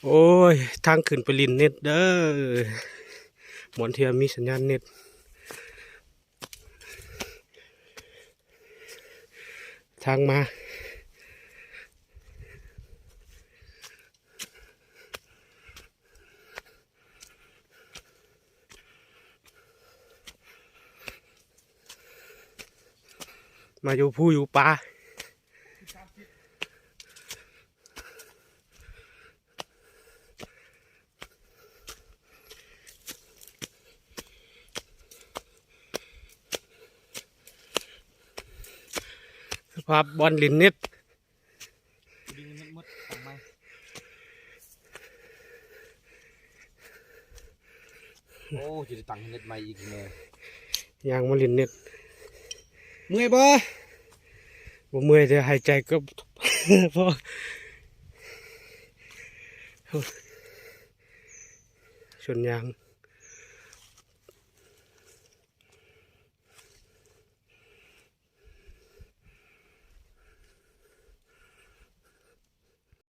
ໂອ້ຍ ທາງຂຶ້ນໄປຫຼິ້ນເນັດເດີ ບ່ອນທີ່ມີສັນຍານເນັດ ທາງມາ ມາຢູ່ພູຢູ່ປ່າ ສະພາບບ່ອນຫຼິ້ນເນັດ ດິນມັນໝົດ ຕັ້ງໃໝ່ ໂອ້ ຈະໄດ້ຕັ້ງເນັດໃໝ່ອີກແນ່ ຍ່າງມາຫຼິ້ນເນັດ ເມື່ອຍບໍ່? ບໍ່ເມື່ອຍ ແຕ່ຫາຍໃຈກໍພໍ ໂອ້ ຊົນຍາງ.